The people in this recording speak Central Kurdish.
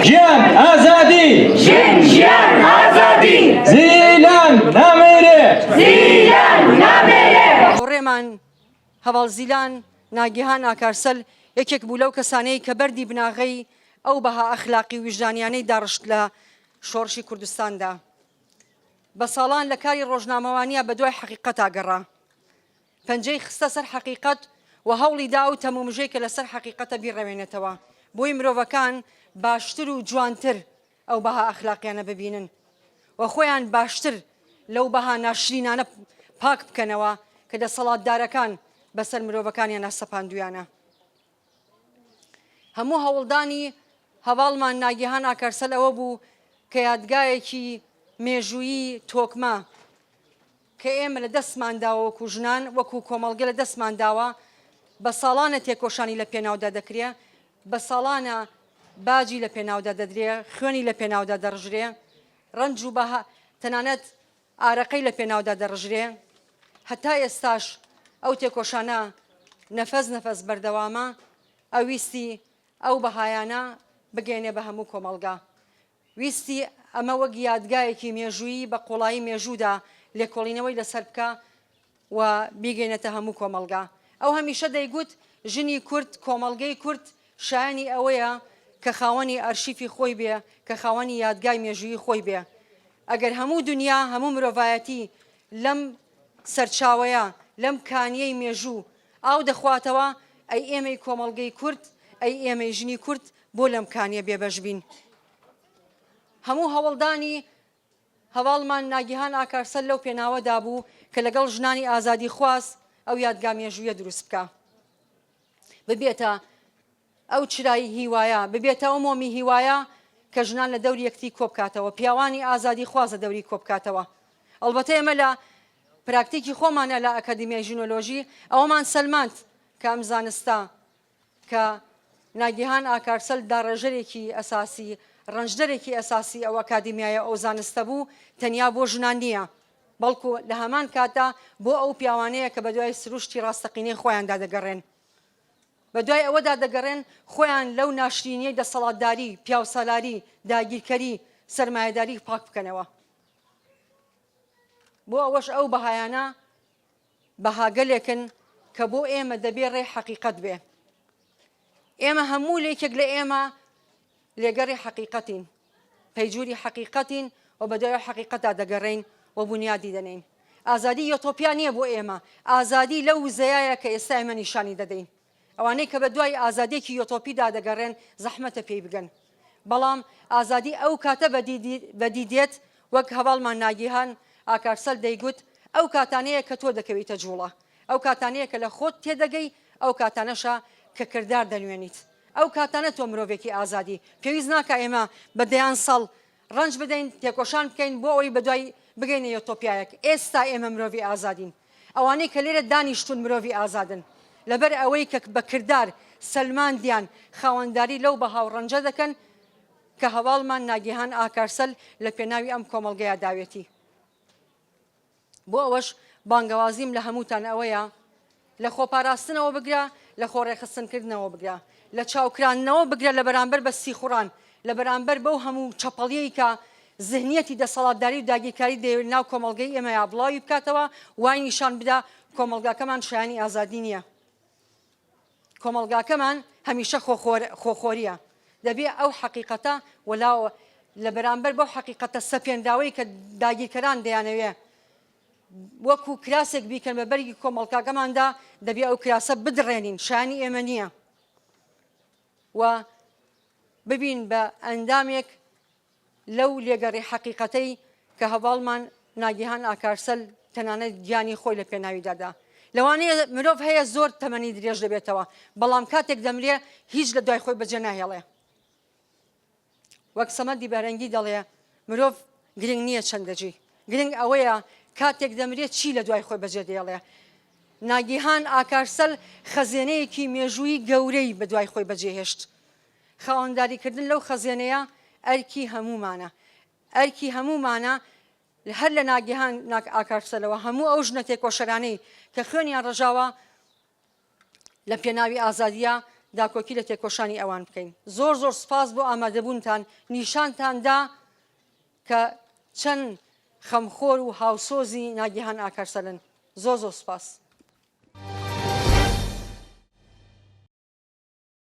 ژیان، ئازادی! ژن، ژیان، ئازادی! زیلان نامرێ! زیلان نامرێ! هاوڕێمان هەڤاڵ زیلان ناگیهان ئاکارسەل یەکێک بوو لەو کەسانەی کە بەردی بناغەی ئەو بەها ئەخلاقی و ویژدانیانەی داڕشت لە شۆڕشی کوردستاندا. بە ساڵان لە کاری ڕۆژنامەوانیا بەدوای حەقیقەتا گەڕا. پەنجەی خستە سەر حەقیقەت و هەوڵی دا ئەو تەمومژەی کە لەسەر حەقیقەتە بیڕەوێنێتەوە بۆی مرۆڤەکان باشتر و جوانتر ئەو بەها ئەخلاقیانە ببینن و خۆیان باشتر لەو بەها ناشرینانە پاک بکەنەوە کە دەسەڵاتدارەکان بەسەر مرۆڤەکانیانا سەپاندویانە. هەموو هەوڵدانی هەڤاڵمان ناگیهان ئاکارسەل ئەوە بوو کە یادگایەکی مێژوویی تۆکمە کە ئێمە لە دەستمان داوە وەکو ژنان، وەکو کۆمەڵگە لە دەستمان داوە، بە ساڵانە تێکۆشانی لە پێناودا دەکرێ، بە ساڵانە باجی لە پێناودا دەدرێ، خوێنی لە پێناودا دەڕژرێ، ڕەنج و بەها تەنانەت ئارەقەی لە پێناودا دەڕژرێ، هەتا ئێستاش ئەو تێکۆشانە نەفەس نەفەس بەردەوامە، ئەو ویستی ئەو بەهایانە بگەیەنێ بە هەموو کۆمەڵگا. ویستی ئەمە وەک یادگایەکی مێژوویی بە قوڵایی مێژوودا لێکۆڵینەوەی لەسەر بکا و بیگەینێتە هەموو کۆمەڵگا. ئەو هەمیشە دەیگوت ژنی کورد، کۆمەڵگەی کورد شایەنی ئەوەیە کە خاوەنی ئەرشیفی خۆی بێ، کە خاوەنی یادگای مێژوویی خۆی بێ. ئەگەر هەموو دونیا، هەموو مرۆڤایەتی لەم سەرچاوەیە، لەم کانییەی مێژوو ئاو دەخواتەوە، ئەی ئێمەی کۆمەڵگەی کورد، ئەی ئێمەی ژنی کورد بۆ لەم کانییە بێبەش بین؟ هەموو هەوڵدانی هەڤاڵمان ناگیهان ئاکارسەل لەو پێناوەدا بوو کە لەگەڵ ژنانی ئازادیخواز ئەو یادگا مێژوویە دروست بکا. ببێتە ئەو چرای هیوایە، ببێتە ئەو مۆمی هیوایە کە ژنان لە دەوری یەکتری کۆبکاتەوە، پیاوانی ئازادیخواز لە دەوری کۆبکاتەوە. ئەڵبەتە ئێمە لە پراکتیکی خۆمانە لە ئەکادیمیای ژنۆلۆژی ئەوەمان سەلماند کە ئەم زانستە کە ناگیهان ئاکارسەل داڕێژەرێکی ئەساسی، ڕەنجدەرێکی ئەساسی ئەو ئەکادیمیایە ئەو زانستە بوو، تەنیا بۆ ژنان نییە، بەڵکو لە هەمان کاتدا بۆ ئەو پیاوانەیە کە بەدوای سروشتی ڕاستەقینەی خۆیاندا دەگەڕێن. بەدوای ئەوەدا دەگەڕێن خۆیان لەو ناشرینیەی دەسەڵاتداری، پیاوسالاری، داگیرکەری، سەرمایەداری پاک بکەنەوە. بۆ ئەوەش ئەو بەهایانە بەهاگەلێکن کە بۆ ئێمە دەبێ ڕێی حەقیقەت بێ. ئێمە هەموو لێکێک لە ئێمە لێگەڕی حەقیقەتین، پەیجوری حەقیقەتین و بەدوای ئەو حەقیقەتدا دەگەڕێین و بونیادی دەنێین. ئازادی یۆتۆپیا نییە بۆ ئێمە، ئازادی لەو وزەیایە کە ئێستا ئێمە نیشانی دەدەین. ئەوانەی کە بەدوای ئازادییەکی یۆتۆپیدا دەگەڕێن زەحمەتە پێی بگەن. بەڵام ئازادی ئەو کاتە بەدی دێت وەک هەڤاڵمان ناگیهان ئاکارسەل دەیگوت، ئەو کاتانەیە کە تۆ دەکەویتە جوڵە، ئەو کاتانەیە کە لە خۆت تێدەگەی، ئەو کاتانەشە کە کردار دەنوێنیت. ئەو کاتانە تۆ مرۆڤێکی ئازادی. پێویست ناکا ئێمە بە دەیان ساڵ ڕەنج بدەین، تێکۆشان بکەین بۆ ئەوەی بەدوای بگەینە یۆتۆپیایەک. ئێستا ئێمە مرۆڤی ئازادین. ئەوانەی کە لێرە دانیشتوون مرۆڤی ئازادن. لەبەر ئەوەی کە بە کردار سەلماندیان خاوەنداری لەو بەها و ڕەنجە دەکەن کە هەڤاڵمان ناگیهان ئاکارسەل لە پێناوی ئەم کۆمەڵگەیە داوێتی. بۆ ئەوەش بانگەوازیم لە هەمووتان ئەوەیە لە خۆپاراستنەوە بگرە، لە خۆڕێکخستنکردنەوە بگرە، لە چاوکراندنەوە بگرە لە بەرامبەر بە سیخوڕان، لە بەرامبەر بەو هەموو چەپەڵیەی کە زهنیەتی دەسەڵاتداری و داگیرکاری دەیەوێت لەناو کۆمەڵگەی ئێمەیا بڵاوی بکاتەوە، وای نیشان بدا کۆمەڵگاکەمان شایانی ئازادی نییە. کۆمەڵگاکەمان هەمیشە خۆخۆریە. دەبێ ئەو حەقیقەتە وەلاوە لە بەرامبەر بەو حەقیقەتە سەپێنراوەی کە داگیرکەران دەیانەوێ وەکو کراسێک بیکەن بە بەرگی کۆمەڵکاکەماندا، دەبێ ئەو کراسە بدڕێنین، شایانی ئێمە نییە و ببین بە ئەندامێک لەو لێگەڕی حەقیقەتەی کە هەڤاڵمان ناگیهان ئاکارسەل تەنانەت گیانی خۆی لە پێناویدا دا. لەوانەیە مرۆڤ هەیە زۆر تەمەنی درێژ دەبێتەوە، بەڵام کاتێک دەمرێ هیچ لە دوای خۆی بەجێ ناهێڵێ. وەک سەمەدی بەهرەنگی دەڵێ مرۆڤ گرنگ نییە چەند دەژی، گرنگ ئەوەیە کاتێک دەمرێ چی لە دوای خۆی بەجێ دێڵێ. ناگیهان ئاکارسەل خەزێنەیەکی مێژوویی گەورەی بە دوای خۆی بەجێهێشت. خاوەنداریکردن لەو خەزێنەیە ئەرکی هەموومانە. ئەرکی هەموومانە هەر لە ناگیهان ئاکارسەلەوە هەموو ئەو ژنە تێکۆشەرانەی کە خوێنیان ڕژاوە لە پێناوی ئازادییە. داکۆکی لە تێکۆشانی ئەوان بکەین. زۆر زۆر سوپاس بۆ ئامادەبوونتان، نیشانتان دا کە چەند خەمخۆر و هاوسۆزی ناگیهان ئاکارسەلن. زۆر زۆر سوپاس.